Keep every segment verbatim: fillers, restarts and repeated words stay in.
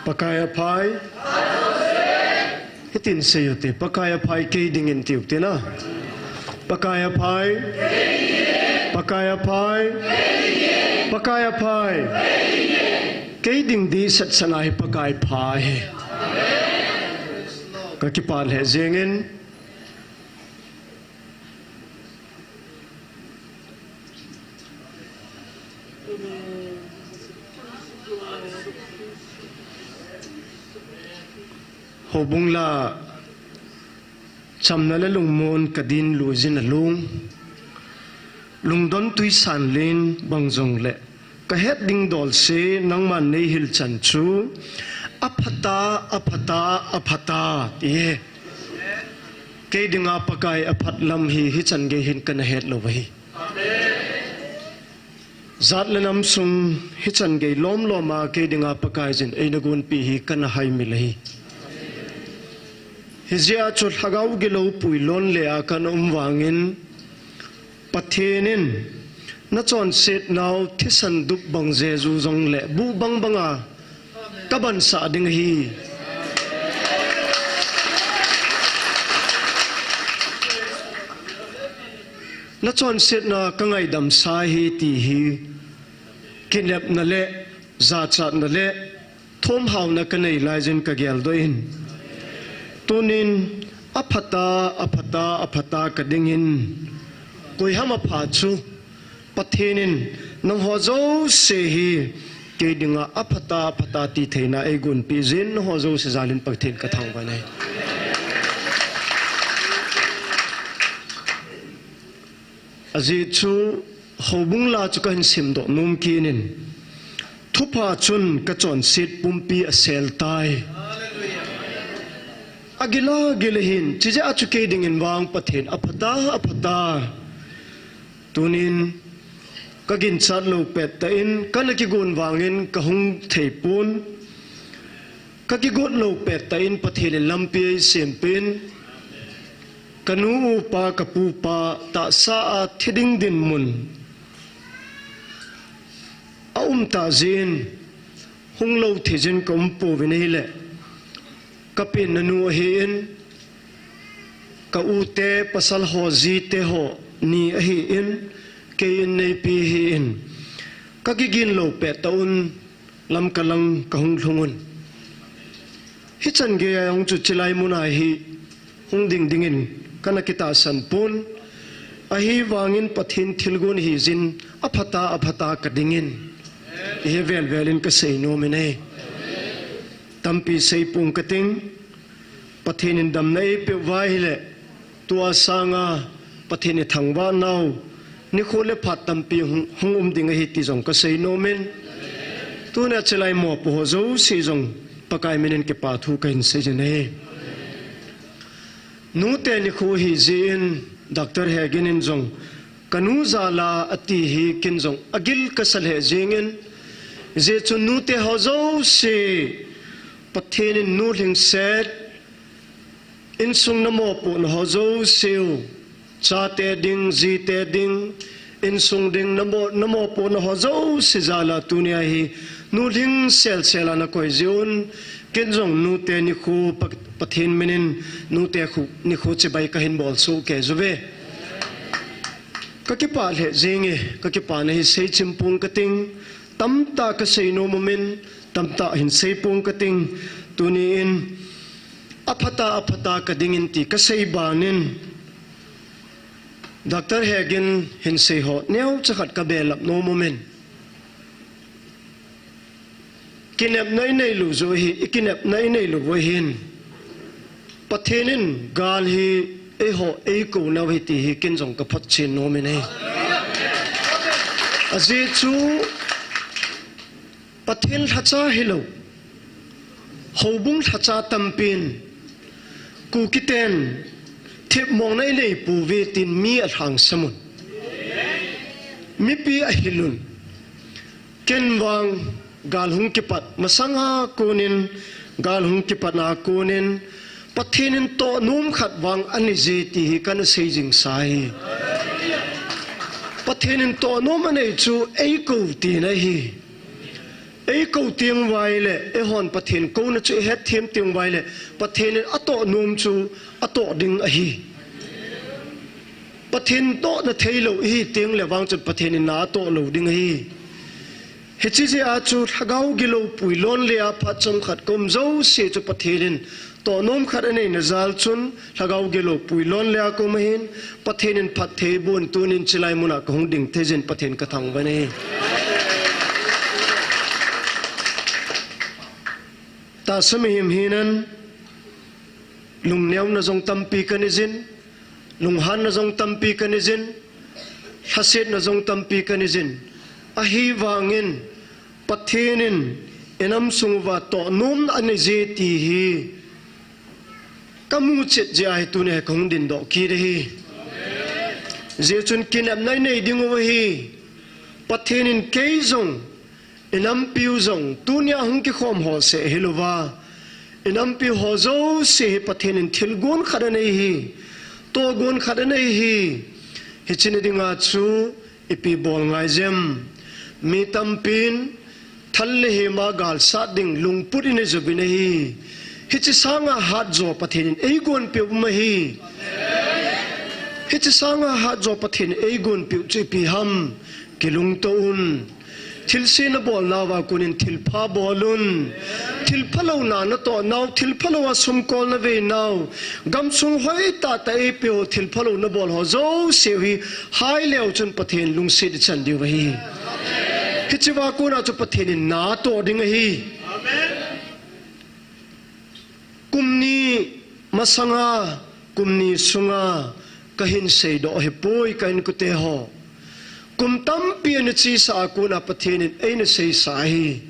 Pakai aphai. Hitin sei ute, Pakai aphai kei dingin tiu tina. Pakai aphai. Pakai aphai. Pakai aphai. Kei ding di sat sana hi Pakai pha hi. Ka kipah lheh jengin. Houbung la chamna le lungmon ka din luijin a lung. Lungdon tuisan lin bang jong le. Ka het ding dol se nangman nei hilchan chu. Aphata, aphata, aphata. Ti he. Kei dinga Pakai aphat lam hi, hichan gei hin kana het lou ahi. Jat le nam sung hichan gei lom lom a kei dinga Pakai jin eina gonpi hi kana haimil ahi. Hijeh a chu lhagao gilou puilon le a kana um vangin Pathen in na chonset nau thisan dup bang jeju jong le bu bang banga ka bansah ding ahi. Na chonsetna ka ngaidam sa hi ti hi kinepna le jachatna le thomhauna ka nei laijin ka geldoh in. Tunin aphata, aphata, aphata ka dingin koiham apha chu Pathen in nangho jouse hi kei dinga aphata, aphata ti theina eigonpi jin nangho jouse jalin Pathen ka thangvah e. Ajeh chu houbung la chu kahin simdoh nom kit in. Thupha chun ka chonset pumpi asel tai. Agila gila hin, chijeh a chu kei dingin vang Pathen aphata, aphata. Tunin ka ginchat lou pettah in, kana kigon vangin ka hung thei pon. Ka kigot lou pettah in Pathen in lampi eisempin. Ka nu upa, ka pupa, tahsa a thi ding dinmun aum tah jeh in, hung lou thei jin ka um pouvin ahile. Ka penna nu ahin, ka u te, pasal ho, ji te ho, ni ahin, kei in neipi ahin. Ka kigin lou pettah un, Lamka lang ka hung lhung un. Hichan gei a hung chu chilai mun a hi hung ding dingin kana kitahsan pon. Ahivangin Pathen thilgon hi jin aphata, aphata ka dingin. Hi vel vel in ka sei nom in e. Tampi sei pong ka ting. Pathen in damna eipeh uva ahile. Tua sanga Pathen ithangvah nau, nikho le phat tampi hung, hung um ding ahi ti jong ka sei nom in. Tunia chilai mopo ho jouse jong Pakai minin kipa thu kahin sei jin ahi. Nute nikho hi jeh in Doctor Hegin in jong ka nu jal a ati hi ken jong agil ka sa lheh jeng in, jeh chun nute ho jouse Pathen in nu lhingset Insung na mopohna ho jouse u, chate ding, jite ding, insung ding na mo-, na mopohna ho jouse jal a tunia hi, nu lhing sel sel a na koi jeh un, ken jong nute nikho Pa-, Pathen minin, nute khu, nikho chibai kahin bol soh kei uve. Ka kipah lheh jeng e, ka kipana hi sei chim pong ka ting, tamtah ka sei nom um in, tamtah hin sei pong ka ting, tuni in, Aphata, aphata ka ding in ti ka sei ban in, Doctor Hegin hin sei ho neocha khat ka belap nom um in. Kinepna i nei lou joh hi, i kinepna i nei lou joh hin. Pathen in gal hi eiho eikou nau ahi ti hi ken jong ka photchen nom in ahi. Ajeh chu Pathen lhacha hilou, houbung lhacha tampin, Kukiten thipmongna i nei pouve tin mi alhangsam un. Mipi ahil un. Ken vang gal hung kipat masanga konin, gal hung kipat na konin, Pathen in tohnom khat vang anei je ti hi kana sei jing sa hi. Pathen in tohnom anei chu eikou tina ahi. Ei kou teng uva ahile, eihon Pathen kouna chu ihet them teng uva ahile, Pathen in atoh nom chu atoh ding ahi. Pathen tohna theilou ihi teng le vang chun Pathen in na atoh lou ding ahi. Hiche jeh a chu lhagao gilou puilon le a phat chomkhat kaum jouse chu Pathen in tohnom khat anei na jal chun lhagao gilou puilon le a kaum ahin, Pathen in phatthei boh in tunin chulai muna kahung ding thei jeh in Pathen kathangvah in ahi. Tahsa mihem hinan, lungneona jong tampi kanei jin, lunghanna jong tampi kanei jin, lhasetna jong tampi kanei jin. Ahivangin, Pathen in inam sung uva tohnom anei je ti hi kamu chet jeh ahi tunia hi kahung dingdoh kit ahi. Hijeh chun kinepna inei diu ahi. Pathen in kei jong, inampiu jong, tunia hung kikhom ho seh hilouva, inampiu ho jouse hi Pathen in thilgon khat anei ahi, tohgon khat anei ahi. Hiche na dinga chu ipi bol ngai jem? Mi tampin thal le hema galsat ding lungput inei jouvin ahi. Hiche sanga hatjo Pathen in eigonpeh u ahi. Hiche sanga hatjo Pathen in eigonpeh u chu ipi ham? Kilungto un. Thilse nabol nauva konin thilpha bol un. Thilpha louna natoh nau, thilpha louva sumkol navei nau, gamsung hoitah tah eipeh u thilpha lou nabol ho jouse hi hai leu chun Pathen lungset ichan diu ahi. Hichea kona chu Pathen in na atoh ding ahi. Kum ni masanga, kum ni sunga kahin seidoh ahipoi ka inkote ho. Kum tampi ana chesa a kona Pathen in eina seisa ahi.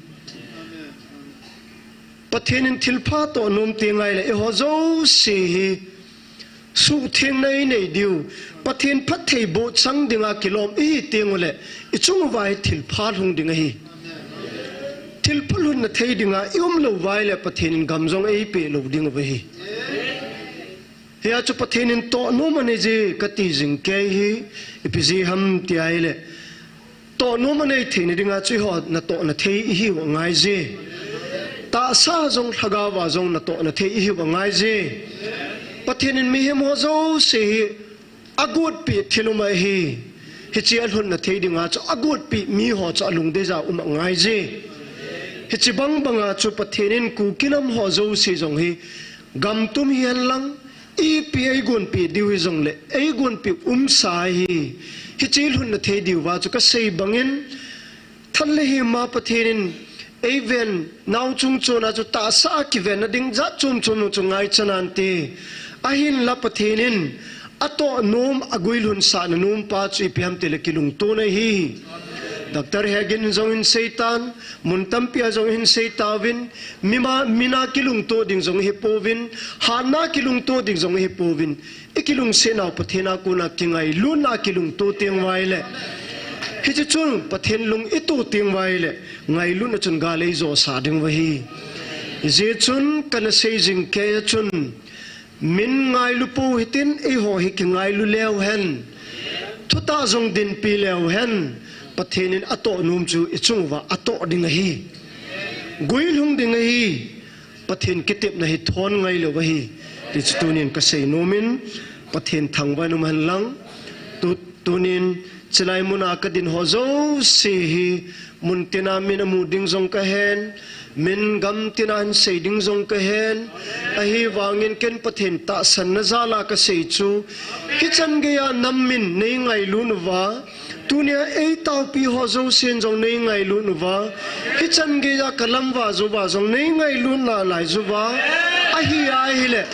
Pathen in thilpha tohnom teng ahile eiho jouse hi suhthengna inei diu, Pathen phattheiboh chang dinga kilom ihi teng uleh, ichung uva hi thilpha lhung ding ahi. Thilpha lhunna thei dinga ium lou uva ahile Pathen in gam jong eipeh lou diu ahi. Hia chu Pathen in tohnom anei je kati jing kei hi, ipi jeh ham ti ahile, tohnom anei theina dinga chu eiho natohna thei ihiu angai je. Tahsa jong lhagao va jong natohna thei ihiu angai je. Pathen in mihem ho jouse hi agotpeh thil um ahi. Hiche alhunna thei dinga chu agotpeh miho chu alungdei jeh a um angai je. Hiche bangbanga chu Pathen in Kuki nam ho jouse jong hi gamtum hihen lang, ipi eigonpeh diu hijongle eigonpeh umsa ahi. Hiche lhunna thei diuva chu kasei bangin, thal le hema Pathen in eiven nau chung chona chu tahsa a kivenna ding jat chom chom chu ngaichan nante. Ahinla Pathen in atohnom, aguilhunsahna nompa chu ipi ham tile kilungtona ahi. Doctor Hagin jong hin seitan, mun tampia jong hin seitauvin, mina, mina kilungto ding jong hipouvin, hatna kilungto ding jong hipouvin, ikilungset nau Pathen a kona kingailutna kilungto teng uva ahile, hiche chun Pathen lung ito teng uva ahile, ngailutna chun gal eijosa diu ahi. Hijeh chun kana sei jing kei a chun, min ngailu pou hitin eiho hi kingailu leu hen. Thutah jong dinpi leu hen. Pathen in atohnom chu ichung uva atoh ding ahi. Guilhung ding ahi. Pathen kitepna hi thon ngailou ahi. Tichu tunin kasei nomin, Pathen thangvah in um hen lang. Tu, tunin chulai muna kadin ho jouse hi, mun tina min amu ding jong kahen, min gam tina hin sei ding jong kahen, ahivangin ken Pathen tahsanna jal a kasei chu, hichan geiya nam min neingailut uva, tunia eitaopi ho jousen jong neingailut uva, hichan geiya kalam uva jouva jong neingailut nalai jouva, ahi ahile,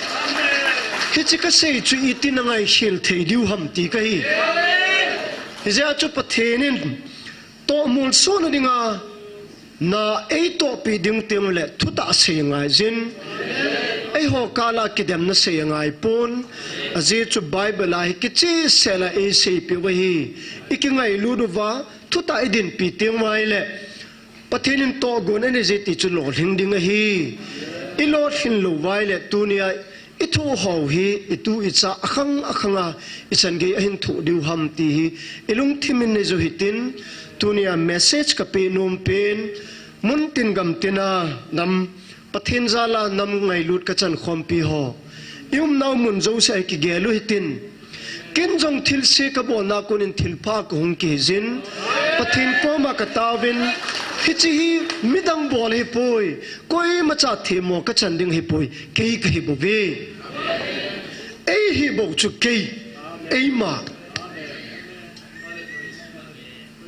hiche kasei chu itin angaikhel thei diu ham ti kahi. Hijeh a chu Pathen in tohmolsona dinga na eitohpi ding teng uleh thutah sei angaijin. Eiho kala kidemna sei angaipon. Ajeh chu Bible a hi kichehsel a eiseipeh u ahi. Ikingailut uva, thutah idinpi teng uva ahile, Pathen in tohgon anei je ti chu lolhing ding ahi. Ilolhin lou uva ahile, tunia ithoh ho hi itu icha akhang akhanga ichan gei ahin thoh diu ham ti hi ilungthim in nei jo hitin, tunia message kapeh nompen, Muntin gamtina nam, Pathen jala nam ngailut kachan khompi ho, i umnau mun jousea kigel u hitin. Ken jong thilse kabolna konin thilpha kahung kihijin, Pathen koma kataovin, hiche hi midang bol ahipoi, koimacha themmo kachan ding ahipoi, kei kahibouve. Eihibou chu kei, eima.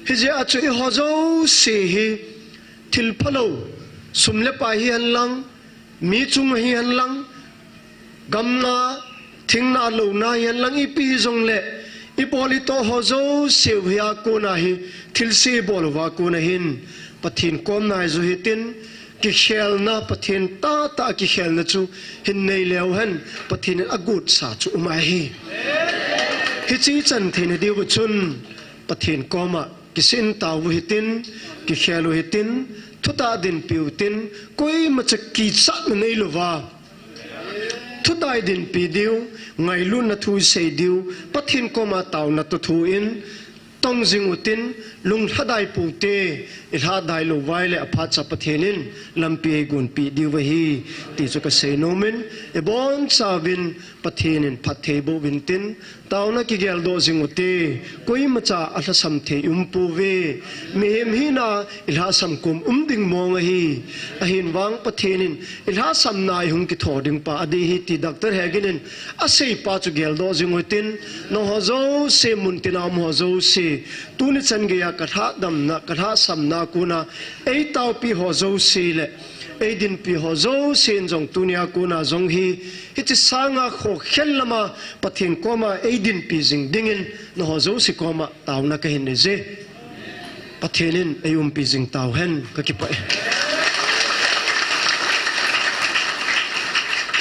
Hijeh a chu eiho jouse hi, thilphalou, sum le pai hihenlang, mi chung hihenlang, gamna, thingna louna hihenlang, ipi hijongle, ibol itoh ho jouseu hia kona hi, thilse ibol uva kona hin, Pathen kom naijo hitin, kikhelna, Pathen tahtah kikhelna chu hin neileu hen, Pathen in agotsa chu um ahi. Hiche ichan theina diuva chun, Pathen koma kisei in taovu hitin, kikhel u hitin, thutah dinpiu hitin, koimacha kichatna neilouva, thutah idinpi diu, ngailutna thu isei diu, Pathen koma taona toh thu in, tong jing utin, lunglhadai poute, ilhadai lou uva ahile aphatcha Pathen in lampi eigonpeh diu ahi, ti chu kasei nomin, ibonchauvin Pathen in phatthei boh uvin tin, taona kigeldoh jing ute, koimacha alhasam thei umpouve, mihem hina ilhasam kom um ding mong ahi, ahinvang Pathen in ilhasamna ihung kitho dingpa adih ahi ti Doctor Hagin in aseipa chu geldoh jing utin, nangho jouse muntina umho jouse, tuni chan geiya kalhahdamna, kalhahsamna kona, eitaopi ho jouse le eidinpi ho jousen jong tunia kona jong hi, hiche sanga khokhel lama Pathen koma eidinpi jing dingin nangho jouse koma taona kahin neije. Pathen in eiumpi jing tauhen, kakipah e.